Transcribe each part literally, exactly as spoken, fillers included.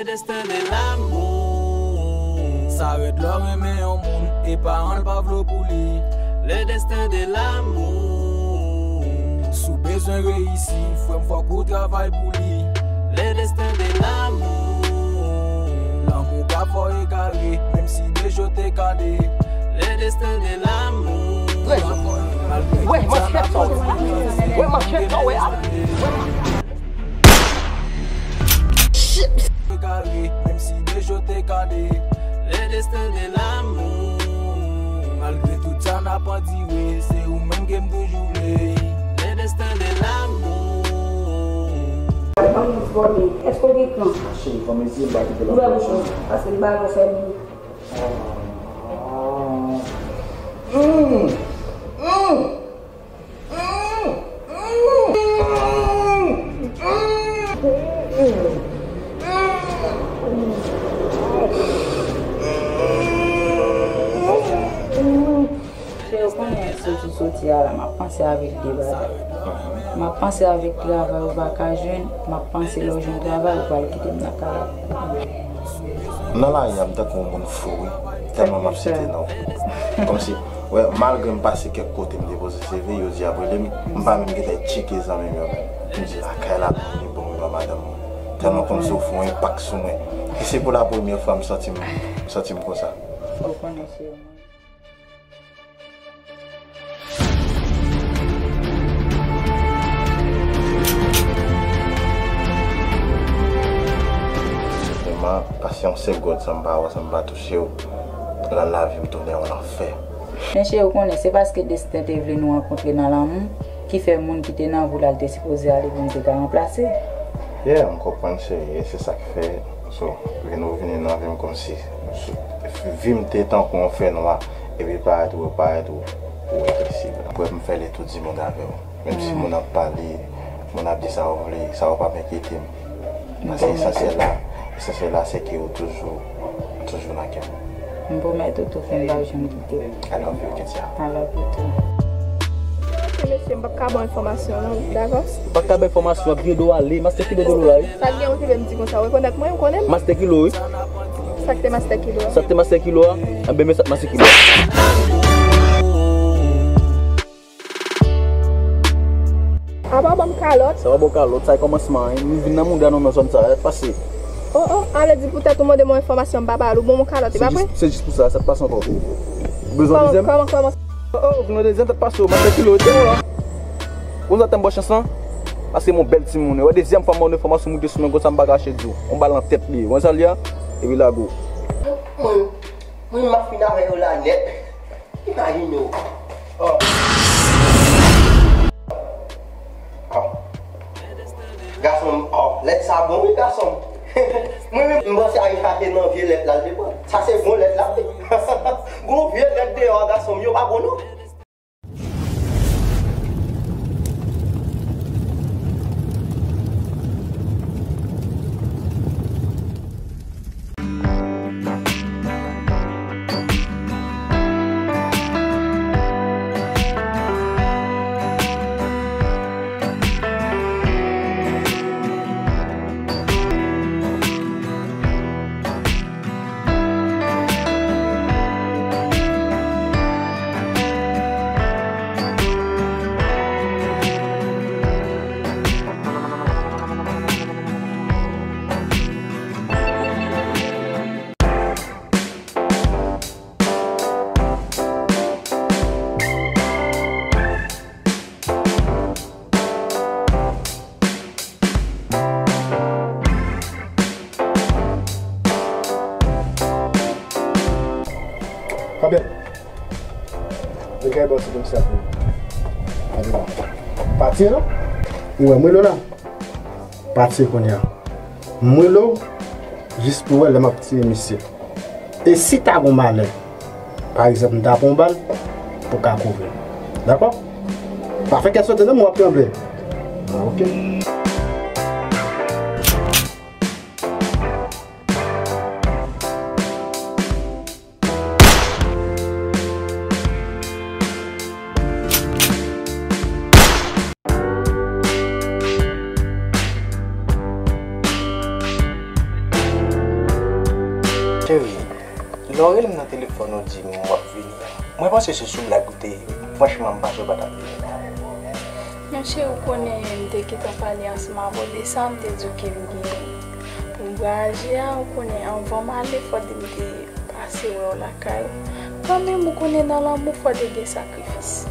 Le destin de l'amour. Sa rèd lè w renmen yon moun e paran l pa vle w pou li. Le destin de l'amour. Si w bezwen reyisi, frè m, fòk ou travay pou li. Le destin de l'amour. Lanmou ka fè w egare, menm si de je w te kale. Le destin de l'amour. Wè, wè, manchèt sa, wè. Wè, manchèt sa, wè, a. Wè, man- Shit. Kare, menm si de je w te kale. Le destin de l'amour. Malgre tout sa n ap andire, se ou menm ke m toujou vle. Le destin de l'amour. Ban m fòme. Èske w gen tan? Cheri, fòme zye m pa kite l. Ouvè bouch ou, paske m pa vle fè bri. Mm. Mm. Cheri, ou konnen soti soti a la, m ap panse avèk de bagay. M ap panse avèk travay ou pa ka jwenn, m ap panse lè w jwenn travay ou pral kite m nan kay la. Nan lari a, m tankou yon moun fou, wi. Tèlman m ap site non w. Kòmsi, wè, malgre m pase kèk kote m depoze C V, yo di y ap rele m, m pa menm gentan tcheke zanmi m yo menm. M di lakay la, li bon, wi, ba madanm mwen. Tèlman kòmsi w fè yon enpak sou mwen. E se pou la premyè fwa m santi m, m santi m konsa. Ou konnen, cheri. Vrèman, pase yon segonn san m pa wè w, san m pa touche w, rann lavi m tounen yon lanfè. Men cheri, ou konnen, se paske desten te vle nou rankontre nan lanmou, ki fè moun ki te nan vi w la, l te sipoze ale pou m te ka ranplase. Yeah, m konprann, cheri, e se sa k fè So, vin ou vini nan vi m kòmsi vi m te tankou yon fènwa, epi parèt ou, parèt ou, ou entresib. Apre m fè le tour du monde avè w. Menm si moun ap pale, moun ap di sa yo vle, sa yo p ap enkyete m. Paske esansyèl la, esansyèl la se ke ou toujou, ou toujou nan kè m. M pwomèt ou tou ke m p ap janm kite w. I love you, Ketia. I love you too. Ok, mesye, m p ap ka ba w enfòmasyon, non, dakò? Ou pa ka bay enfòmasyon, ap vire do w ale. Master Kilo dolo la, wi. Sa k gen, ou te vle m di konsa, ou rekonèt mwen, ou konnen m? Master Kilo, wi. Sa k te Master Kilo a? Sa k te Master Kilo a? Enben, men sa k Master Kilo a. A pa ban m kalòt. Sa pa ba w kalòt, sa e kòmansman an. Nou vin nan mouda nou nan zòn sa a, sa k pase? Oh, oh, a vle di poutèt ou mande m yon enfòmasyon, m pa ba l, ou ban m yon kalòt, e pa vre? Se jis, se jis pou sa, sa k pase ankò? Ou bezwen yon dezyèm? Kòman, kòman, kòman? Oh, oh, ou vin yon dezyèm, sa k pase, w Master Kilo, rete w la. Konsa tèm bò chans lan, paske m yon bèl timoun, wè dezyèm fwa m ba w enfòmasyon moute sou mwen konsa m pa kache di w. Yon bal nan tèt li ye, wè sa l ye a? Epi lage w. Mwen, mwen m ap fin avè yo la nèt. Imajine w. Oh. Oh. Gason m, oh, lèt sa bon wi gason m. Mwen menm m panse al chache nan vye lèt la l te pran. Sa se bon lèt la wi. Gon vye lèt deyò a gason m, yo pa bon non. Fabien, vin kay bò ti komisè pou mwen. Pati non? Ou wè m rele w la? Pati kounye a. M rele w jis pou wè lè m ap tiye misye. E si ta gon malè, pa egzanp, m ta pran yon bal, pou ka kouvri m. Dakò? Pa fè kè sote non, men w ap tranble. Ah, ok. Cheri, lè w rele m nan telefòn, ou di m w ap vini a, mwen panse se sou blag ou te ye. Franchman, m panse w pa t ap vini. Men cheri, ou konnen m te gentan pale ansanm avè w de sa, m te di w ke m gen pou m vwayaje a, ou konnen anvan m ale, fòk m te pase wè w lakay ou. Kanmenm, ou konnen nan lanmou, fòk te gen sakrifis.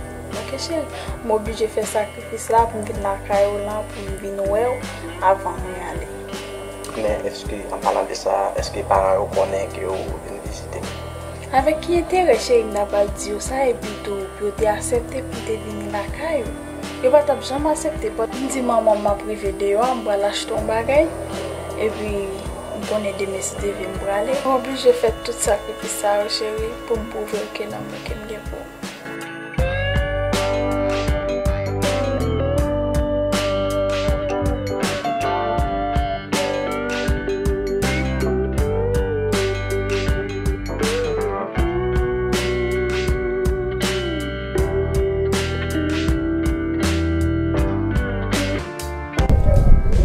Oke, cheri? M oblije fè sakrifis la pou m vin lakay ou la, pou m vin wè w avan mwen ale. Men èske, an palan de sa, èske paran yo konnen ke w vin vizite m? Avèk ki enterè, cheri, m ta pral di yo sa, epi tou, pou yo te aksepte pou m te vini lakay ou? Yo pa t ap janm aksepte, paske m di manman m m ap rive deyò a, m pral achte yon bagay, epi m konnen demen si Dye vle m prale. M oblije fè tout sakrifis sa yo, cheri, pou m pwouve w ke lanmou ke m gen pou ou.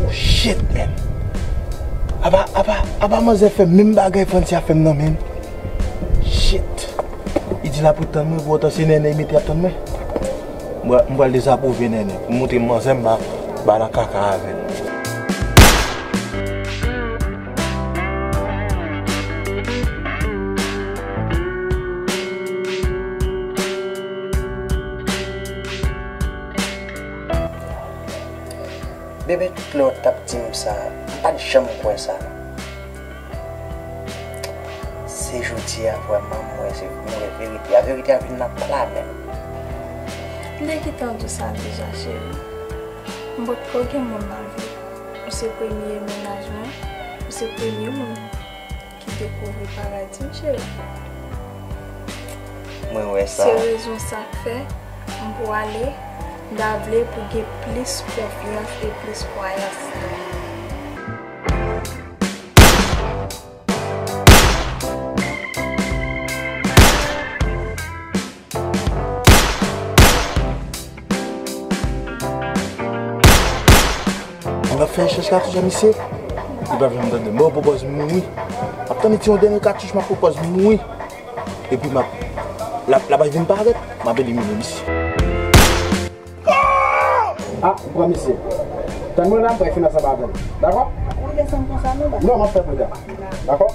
Oh shit, man. Apa, apa, apa manzè fè menm bagay Frantzia fè m nan, man. Shit. Li di l ap ret tann mwen, poutan se Nènè li mete ap tann mwen. M pral, m pral dezapwouve Nènè pou m montre manzè m pa, pa nan kaka avè l. Bebe, tout lè w t ap di m sa, m pa t janm kwè sa, non. Se jodi a vrèman m wè, se, m wè verite a. Verite a vin nan pla men m. M te gentan di w sa deja, cheri. M potko gen moun nan vi m. Ou se premye mennaj mwen. Ou se premye moun ki dekouvri paradi m, cheri. Mwen wè sa. Se rezon sa k fè m pwale, m ta vle pou gen plis konfyans e plis kwayans nan mwen. Mwen ap fè rechèch katouch a misye. Li p ap janm tande m. Bon, pou bòz mouri. M ap tande ti yon dènye katouch, m ap pou bòz mouri. Epi m ap, l ap, l ap vin parèt, m ap elimine misye. Ah, ou pran misye. Tann mwen la, m pral fin ansanm avè l. Dakò? Ou desann konsa non, baz? Non, m ap fè pita. Dakò?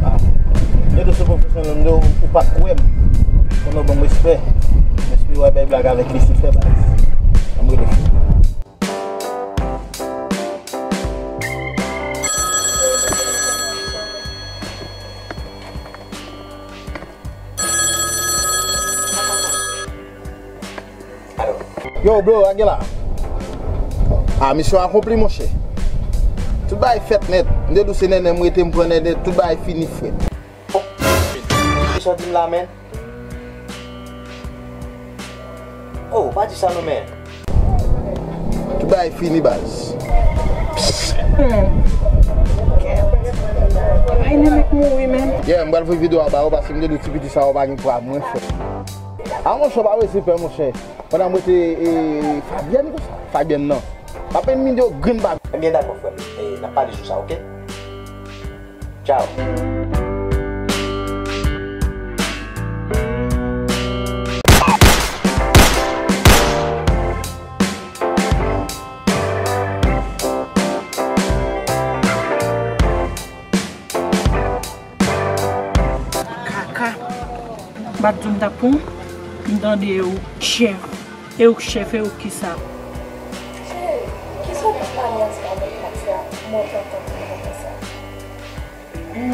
Ah, Nedo se pwofesyonèl, Nedo, ou pa kwè m. Konnen w ban m respè. M espere w ap bay blag avèk Lisifè, baz. Ann rele. Alo. Yo, bro, sa k gen la? Ah, misyon akonpli, monchè. Tout bagay fèt nèt. M te di w se Nènè m rete, m pran Nènè, tout bagay fini, frè. Oh. Kisa w di m la, man? Oh, pa di sa non, man. Tout bagay fini, baz. Hmm. Ay, Nènè k mouri, man. Yeah, m pral voye videyo a ba ou, paske m te di w ti piti sa yo pa gen pwa mwen, frè. Ah, monchè, w pa bezwen pè, monchè. Pandan m rete, e, Fabyèn konsa. Fabyèn nan. M ap elimine yo grenn pa grenn. Ebyen, dakò, frè m. E, n ap pale sou sa, oke? Tchaw. Kaka. M pa t di w m t ap pran w. M tande e ou k chèf. E ou k chèf, e ou k kisa? Cheri, kisa w t ap pale ansanm avèk Frantzia montan tan pou konsa?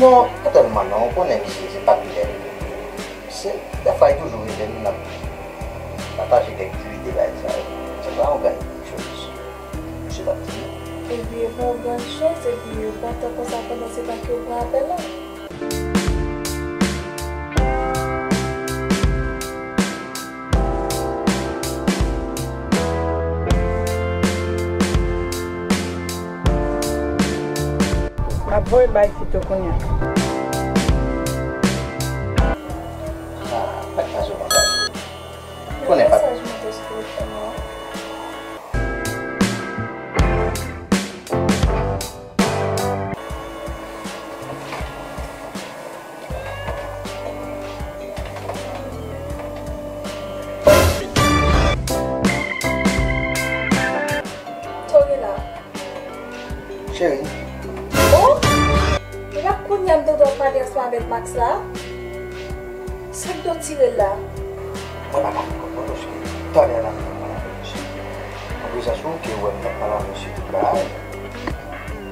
Non, pa tèlman non, ou konnen misye se pa pi lè. Se, dèfwa li toujou rive, nou n ap pataje kèk ti ide bagay sa yo. Se pa yon grenn choz. Misye t ap di nou. Epi e pa yon grenn choz, epi e pa tan konsa pandan se pa ke ou pran apèl la. Voye bay Fito kounye a. Ah, pa gen anpil mesaj. Konnen pa. Mesaj mwen te sou telefòn mwen. Tori la. Cheri. Oh! Epa kounye a m te dwe pale ansanm avèk Max la? Sa k dwe tire l la? Mwen pa ka fin konprann paske talè a la m pral pale avèk misye. An prezans ou ke ou wè m t ap pale avèk misye tout bagay.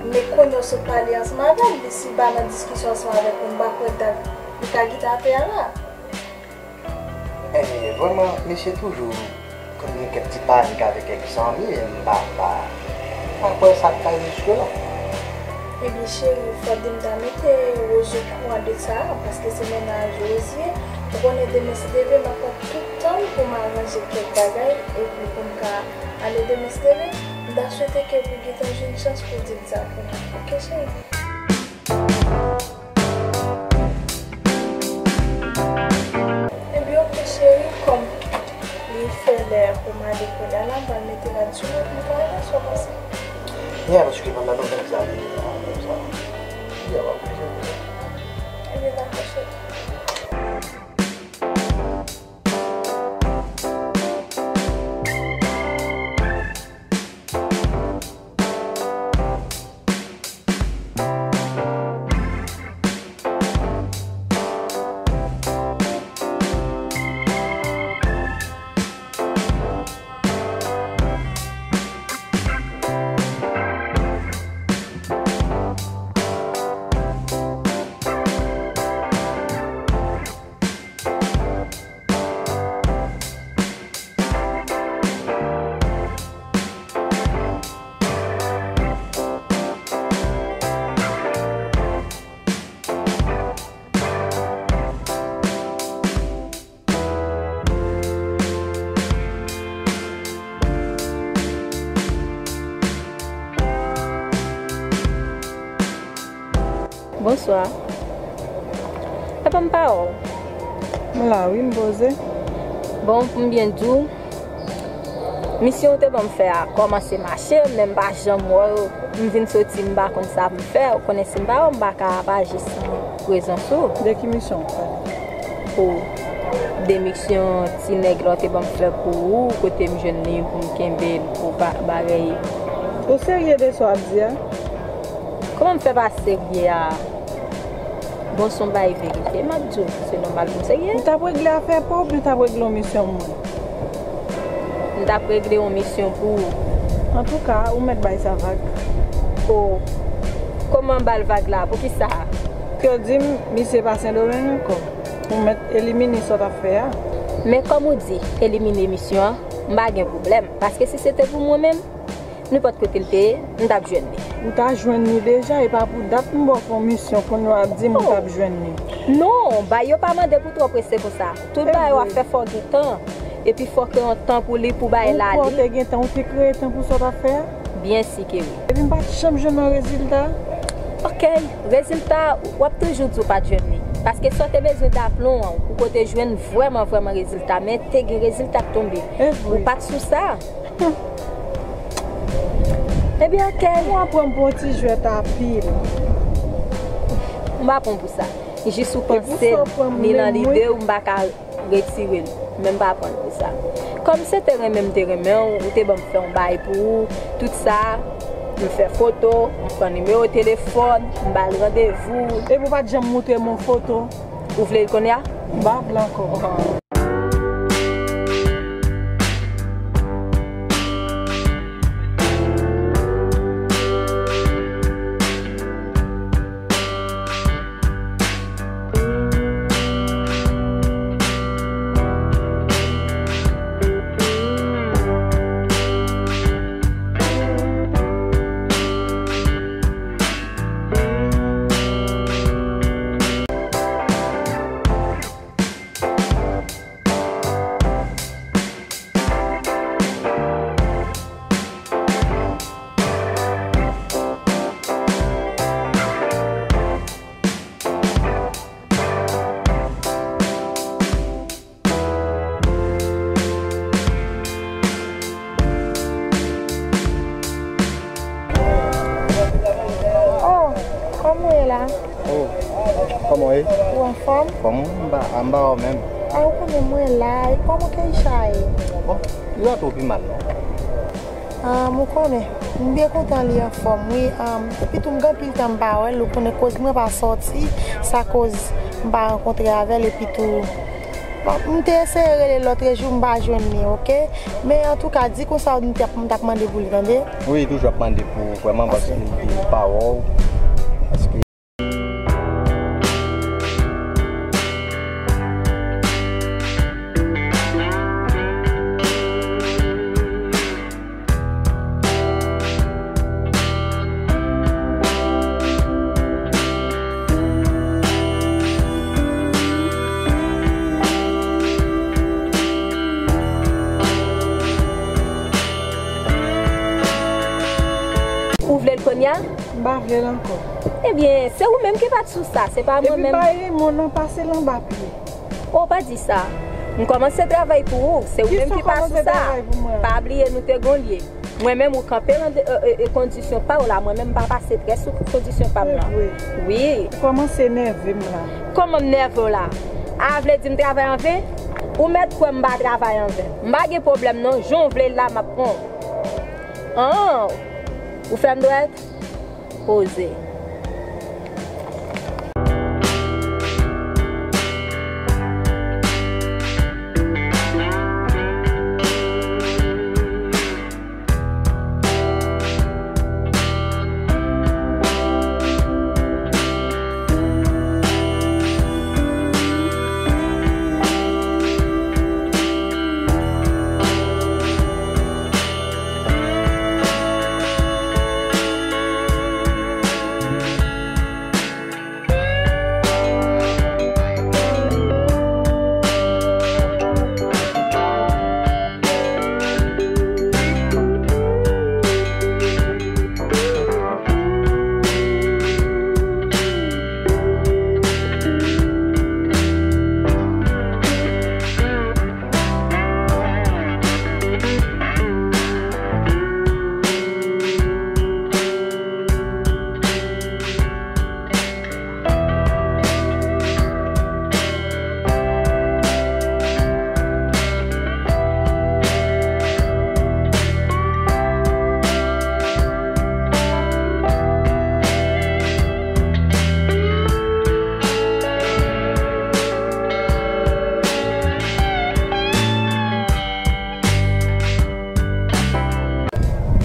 Men kounye a w sot pale ansanm avè l, li si pa nan diskisyon ansanm avèk ou, m pa kwè dat li ka kite afè a la. E vrèman, misye toujou konn gen kèk ti panik avèk kèk zanmi, e m pa, m pa, m pa kwè sa t ka rive jiske la. Ebyen, cheri, fò w di m ta mete Rose okouran de sa, paske se mennaj Rose ye. Ou konnen demen se demen, m ap pran tout tan m pou m aranje kèk bagay, epi pou m ka ale demen se demen. M ta swete ke ou gentan jwenn chans pou w di l sa kounye a. Oke, cheri? Ebyen, oke, cheri, kòm li fè lè pou m ale kounye a la, m pral mete rad sou mwen pou m ka ale, sa w panse? Ya, paske pandan nou menm sa, li, ah, menm sa. Ya, w ap oblije. Ebyen, dakò, cheri. Bonswa. E pa m pawòl. M la wi, m poze. Bon, pou m byen di w, misyon w te ban m fè a kòmanse mache, men m pa janm wè w. M vin soti, m pa konn sa pou m fè. Ou konnen si m pa wè w, m pa ka ap aji san prezans ou. De ki misyon w pale? Pou de misyon ti nèg la w te ban m fè pou ou, kote m jwenn li pou m kenbe l pou ba-, bagay. Ou serye de sa w ap di a? Kòman m fè pa serye a? Bon, se yon bagay verite m ap di w, se nòmal pou m serye. Ou t ap regle afè pa w oubyen w t ap regle yon misyon pou mwen? M t ap regle yon misyon pou ou. Antouka, ou mèt bay sa vag. O, kòman m ba l vag la? Poukisa? Ke w di m, misye pa Sendomeng ankò. Ou mèt elimine sa w t ap fè a. Men kòm ou di, elimine misyon an, m pa gen pwoblèm. Paske si se te pou mwen menm, nenpòt kote l te ye, m t ap jwenn li. Ou ta jwenn li deja, e pa pou dat m ba w fè yon misyon, kounye a w ap di m ou t ap jwenn li. Non, bagay yo pa mande pou twò prese konsa. Tout bagay w ap fè fò gen tan. Epi fò kreye yon tan pou li, pou bagay la li. Ou kwè w te gen tan, ou te kreye tan pou sa w t ap fè a? Byen si ke wi. Epi m pa t janm jwenn yon rezilta? Oke, rezilta, w ap toujou di w pa t jwenn li. Paske sa w te bezwen daplon an, ou kote jwenn vrèman, vrèman rezilta, men te gen rezilta k tonbe. Ou pa t sou sa. Ebyen, oke. Ou aprann pou yon ti jwèt a pil. M pa pran pou sa. Jis ou panse ni nan lide w, m pa ka retire l. Men m pa pran l pou sa. Kòm se te renmen m te renmen w, ou te ban m fè yon bagay pou ou, tout sa, m fè foto, m pran nimewo telefòn, m ba l randevou. Epi ou pa t janm montre m yon foto. Ou vle l kounye a? M pa vle ankò. Anfòm? Kòman m ba, m ba w menm? A, ou konnen mwen la. E kòman Keisha ye? Bon, li pa twò pi mal, non. Ah, m konnen. M byen kontan li anfòm, wi. Ah, epi tou, m gen anpil tan m pa wè l. Ou konnen koz mwen pa sòti, sa koz m pa rankontre avè l. Epi tou, bon, m te eseye rele l lòtrejou, m pa jwenn li, oke? Men antouka, di konsa, m t ap, m t ap mande pou li, tande? Wi, toujou ap mande pou ou, vrèman, paske li, li pa wè w. Paske Ou vle l kounye a? M pa vle l ankò. Ebyen, se ou menm ki pa t sou sa, se pa mwen menm. Epi bay Raymond nan pase l anba pye. O, pa di sa. M kòmanse travay pou ou, se ou menm ki pa sou sa. Kisa w kòmanse travay pou mwen? Pa bliye nou te gon lye. Mwen menm ou kanpe nan de, e, e, e, kondisyon pa w la, mwen menm m pa pase trè sou kondisyon pa m nan. Se vre. Wi. Ou kòmanse nève m la. Kòman m nève w la? A vle di m travay an ven? Ou mèt kwè m pa travay an ven. M pa gen pwoblèm non, jan w vle l la m ap pran w. An, ou fè m dwèt? Poze.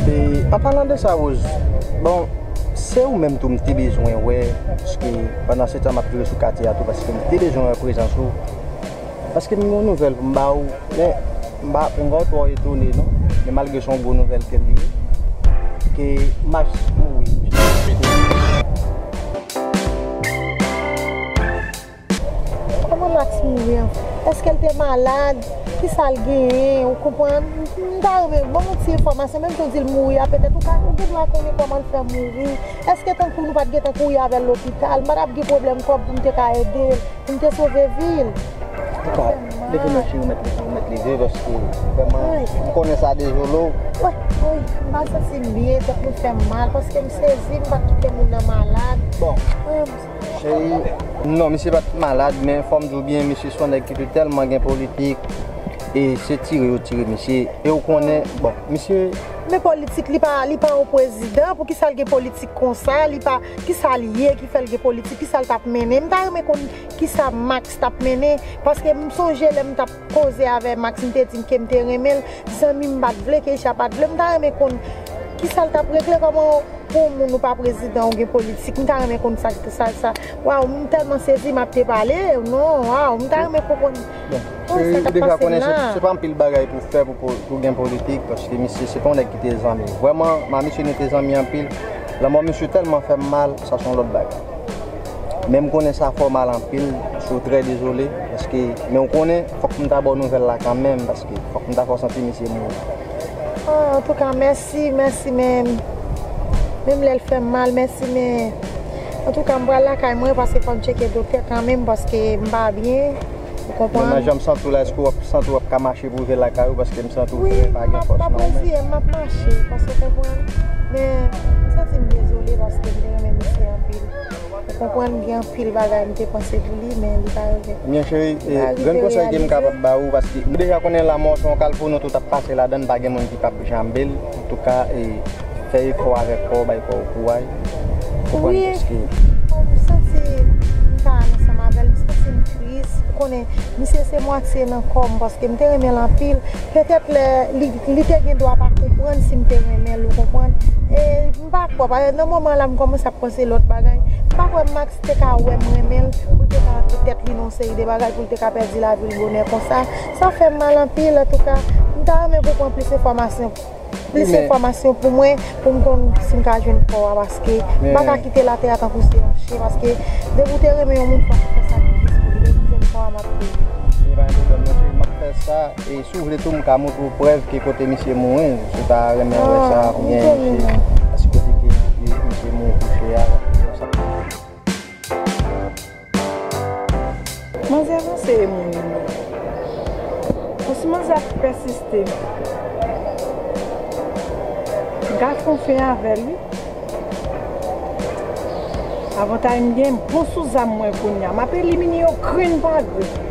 E, an palan de sa, Rose, bon, se ou menm tou m te bezwen wè, paske pandan se tan m ap vive sou katye a tou, paske m te bezwen wè prezans ou. Paske m gen yon nouvèl pou m ba ou, men m pa, m pa twò etone, non. Men malgre se yon gwo nouvèl ke l ye, ke Max mouri. Kòman Max mouri an? Èske l te malad? Kisa l genyen? Ou konprann? M ta renmen ban m yon ti enfòmasyon, menm jan w di l mouri a, petèt ou ka, ou gen dwa konnen kòman l fè mouri. Èske tankou nou pa t gentan kouri avè l lopital, m pa t ap gen pwoblèm kòb pou m te ka ede l, pou m te sove vi l. Antouka, leve non cheri, ou mèt leve, ou mèt leve, paske vrèman, m konnen sa dezole w. Woy, woy, m pa santi m byen, tèt mwen fè m mal, paske m sezi, m pa t kite moun nan malad. Bon. Cheri, non, misye pa t malad, men fò m di w byen, misye se yon nèg ki te tèlman gen politik, e se tire yo tire misye, e ou konnen, bon, misye. Men politik, li pa, li pa yon prezidan, poukisa l gen politik konsa, li pa, kisa l ye ki fè l gen politik, kisa l t ap mennen? M ta renmen konn kisa Max t ap mennen, paske m sonje lè m t ap koze avè Max, m te di l ke m te renmen l, zanmi m pa t vle, Keisha pa t vle, m ta renmen konn kisa l t ap regle, kòman pou yon moun ou pa prezidan ou gen politik, m ta renmen konn sa, sa, sa. Waw, m tèlman sezi, m ap te pale, non, waw, m ta renmen konprann. Bon, cheri, ou deja konnen se, se pa anpil bagay pou fè pou, pou, pou gen politik, paske misye se pa yon nèg ki te zanmi. Vrèman, m a misye nou te zanmi anpil. Lanmò misye tèlman fè m mal, sa se yon lòt bagay. Men m konnen sa fè w mal anpil, m trè dezole, paske, men w konnen, fòk m ta ba w nouvèl la kanmenm, paske fòk m ta fè w santi misye mouri. Ah, antouka, mèsi, mèsi, men menm lè l fè m mal, mèsi, men antouka, m pral lakay mwen, paske fò m tcheke doktè kanmenm, paske m pa byen, ou konprann? Men jan m santi w la, èske w ap santi w ap ka mache pou w rive lakay ou, paske m santi w trè pa gen fòs nan ou menm. Wi, m ap, m ap reziye m, m ap mache, paske w konprann, men m santi m dezole, paske m te renmen misye anpil. Konprann, gen anpil bagay m te panse pou li, men li pa rive. Ebyen, cheri, li pa rive reyalize. Grenn konsèy ke m kapab ba ou, paske nou deja konnen lanmò se yon kalfou, nou tout ap pase ladan l, pa gen moun ki p ap janbe l. Antouka, e, fè efò avèk kò w, bay kò w kouraj. Ou konprann? Wi. Paske m santi m pa al ansanm avè l, m santi m tris. Ou konnen, misye se mwatye nan kò m, paske m te renmen l anpil. Petèt lè li, li te gen dwa pa konprann si m te renmen l, ou konprann? E m pa kwè, paske nan moman la, m kòmanse ap panse lòt bagay. M pa kwè Max te ka wè m renmen l, pou l te ka rantre tèt li nan yon seri de bagay, pou l te ka pèdi lavi l bonè konsa. Sa fè m mal anpil, antouka, m ta renmen pou pran plis enfòmasyon. Plis enfòmasyon pou mwen, pou m konn si m ka jwenn kò a, paske m pa ka kite latè a tankou se yon chen, paske depi w te renmen yon moun, fòk ou fè sakrifis pou li, depi m jwenn kò a, m ap peye. Ebyen, pa gen pwoblèm, non, cheri, m ap fè sa. E si w vle tou, m ka montre w prèv ke kote misye mouri, si w ta renmen wè sa, oubyen misye, si kote ke misye mouri kouche a, sa. Manzè avanse e mouri non. Bon, si manzè ap pèsiste, m ka fè yon fen avè l wi. Avantay m gen bon sou zam mwen kounye a. M ap elimine yo grenn pa grenn.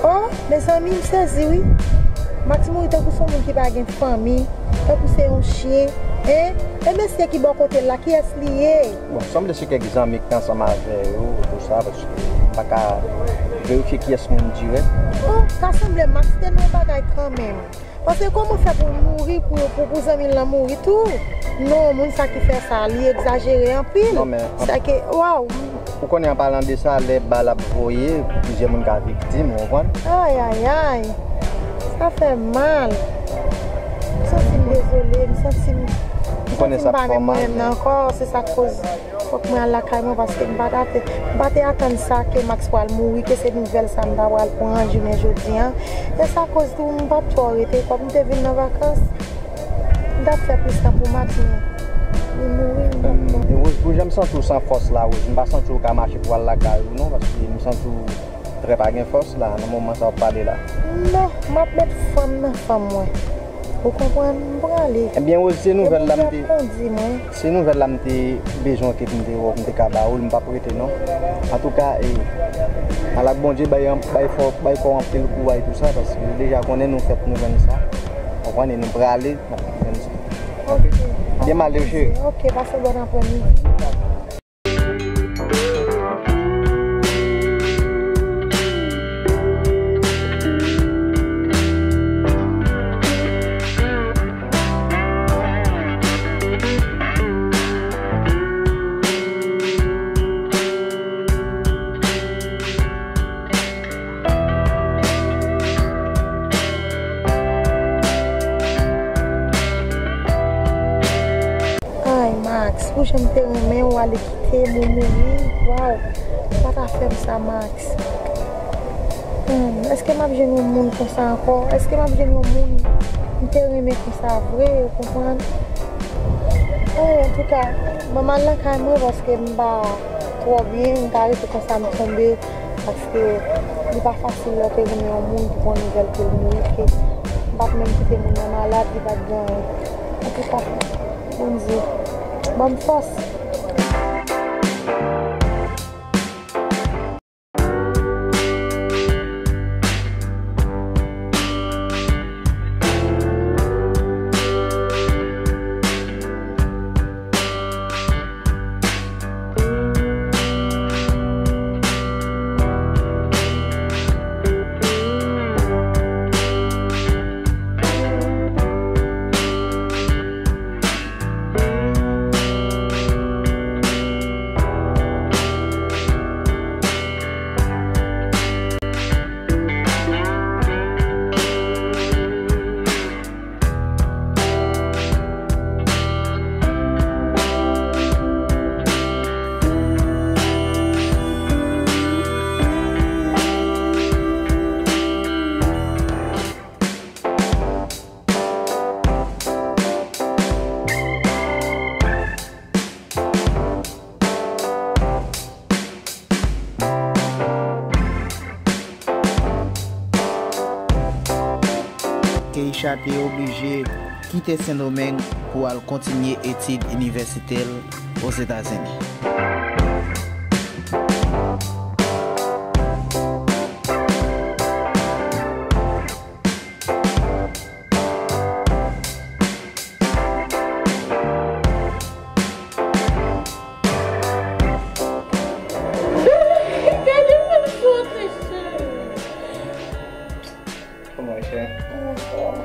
Oh, mezanmi, m sezi wi. Max mouri tankou se yon moun ki pa gen fanmi, tankou se yon chen, en? E mesye ki bò kote l la, kiyès li ye? Bon, sanble se kèk zanmi ki te ansanm avè yo, tou sa, paske m pa ka verifye kiyès moun dirèk. Oh, ta sanble Max te nan yon bagay kanmenm. Paske kòman fè pou l mouri, pou, pou, pou zanmi l lan mouri tou? Non, moun sa ki fè sa, li egzajere anpil. Non, men, sa ke, waw. Ou konnen, an palan de sa, lè bal ap voye, plizyè moun ka viktim, ou konprann? Ay, ay, ay. Sa fè mal. M santi m dezole, m santi m, m santi m pa menm mwen menm nan ankò, se sa k koz. Fòk mwen al lakay mwen paske m pa t ate-, m pa te atann sa ke Max pral mouri, ke se nouvèl sa m ta pral pran jounen jodi a. E sa koz tou m pa t twò rete, kòm m te vin nan vakans, m t ap fè plis tan pou Max, men li mouri, m pa t bon. E Rose, pou jan m santi w san fòs la, Rose, m pa santi w ka mache pou w al lakay ou non, paske m santi w trè pa gen fòs la, nan moman sa w ap pale la. Non, m ap met fwa m nan fwa m mwen. Ou konprann? M prale. Ebyen, Rose, se nouvèl la m te, se nouvèl la m te bezwen ke m te wè, m te ka ba ou l, m p ap rete non. Antouka, e, al ak Bondye, bay, bay fò, bay kò w anpil kouraj tou sa, paske ou deja konnen nou fèt nou jwenn sa. Konprann, e nou prale, n ap jwenn sa. Ok. Byen male, cheri. Ok, pase bòn aprèmidi. Ay, Max, pou jan m te renmen w ale kite m, ou mouri. Waw, ou pa ta fè m sa, Max. Hmm, èske m ap jwenn yon moun konsa ankò? Èske m ap jwenn yon moun m te renmen konsa vre, ou konprann? Ay, antouka, ban m al lakay mwen paske m pa twò byen, m pa rete konsa m tonbe, paske li pa fasil lè w te renmen yon moun pou pran nouvèl ke l mouri, ke m p ap menm kite moun nan malad, li pa t gen anyen. Antouka, Bondye, ban m fòs. Keisha te oblije kite Sendomeng pou al kontinye etid inivèsite l Ozetazini. Gade sa m soti, cheri. Kòman, chè? Mwen anfòm.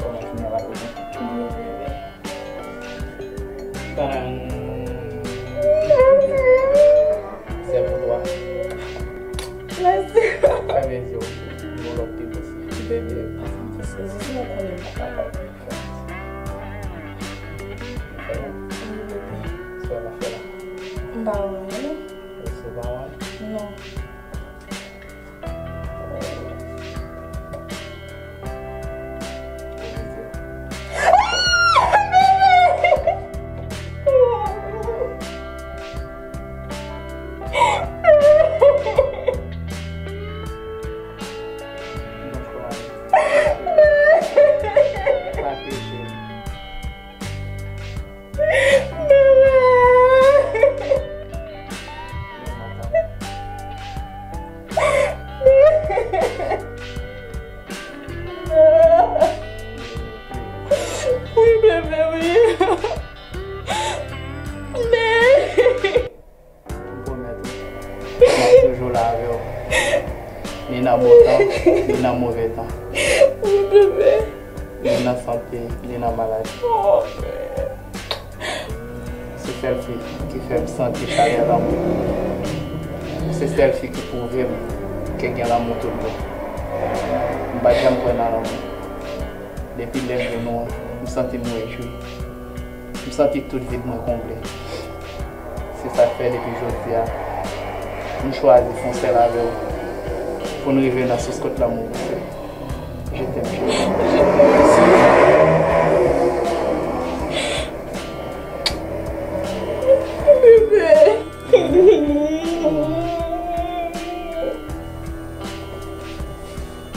Kòman jounen an la pou ou? Mwen bebe. Tadam! C'est pour toi. Mèsi. Fè plezi w. Yon lòt ti plis. Bebe, pa fè m fè sezi, sinon konnen m pa kapab. Fè l. Wi, bebe. Sa w ap fè la? M pa wè anyen. Ou pa wè? Non. Wi, bebe, wi. Men. M pwomèt ou, m ap toujou la avè w. Ni nan bon tan, ni nan move tan. Wi, bebe. Ni nan sante, ni nan maladi. Oh, man. Se sèl fi ki fè m santi chalè lanmou. Se sèl fi ki pwouve m ke gen lanmou tout bon. M pa t janm kwè nan lanmou. Depi lè m jwenn ou an, m santi m rejwi. M santi tout vid mwen konble. Se sa k fè depi jodi a, m chwazi fè yon sèl avè w pou n rive nan sous kot lanmou pouse. Je t'aime, chérie. Bebe.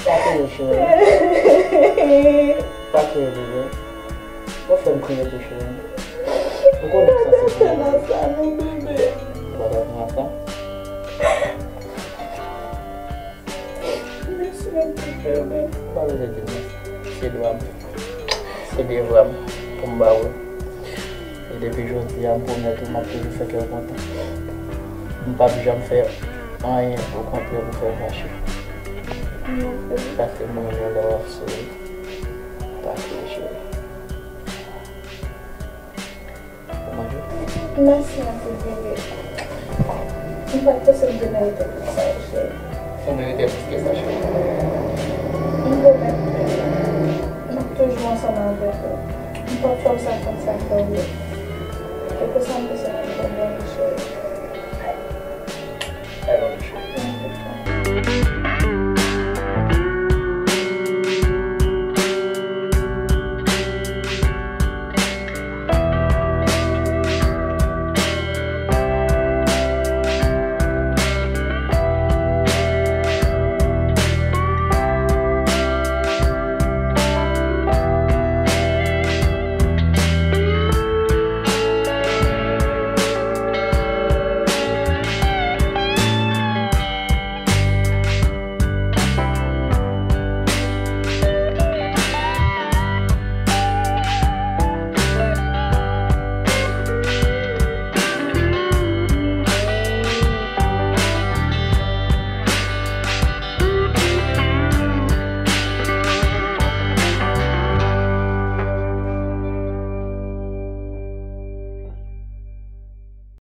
Pa kriye, cheri. Pa kriye, bebe. Ou fè m kriye tou, cheri. Ou konnen m sanse pou ou. Sa non, bebe. Ou pa ta pran sa. Mèsi anpil, bebe. Pa bezwen di m mèsi. Se dwa m. Se devwa m pou m ba ou l. E depi jodi a, m pwomèt ou, m ap toujou fè kè w kontan. M p ap janm fè anyen, okontrè, pou fè w fache. Paske m renmen lè w ap souri. Pa kriye, cheri. Ou manje? Mèsi anpil, bebe. M pa t panse m te merite tout sa, cheri. Ou merite plis ke sa, cheri. M pwomèt ou, bebe, m ap toujou ansanm avèk ou. M p ap fè w sa kòm sa fè w ye.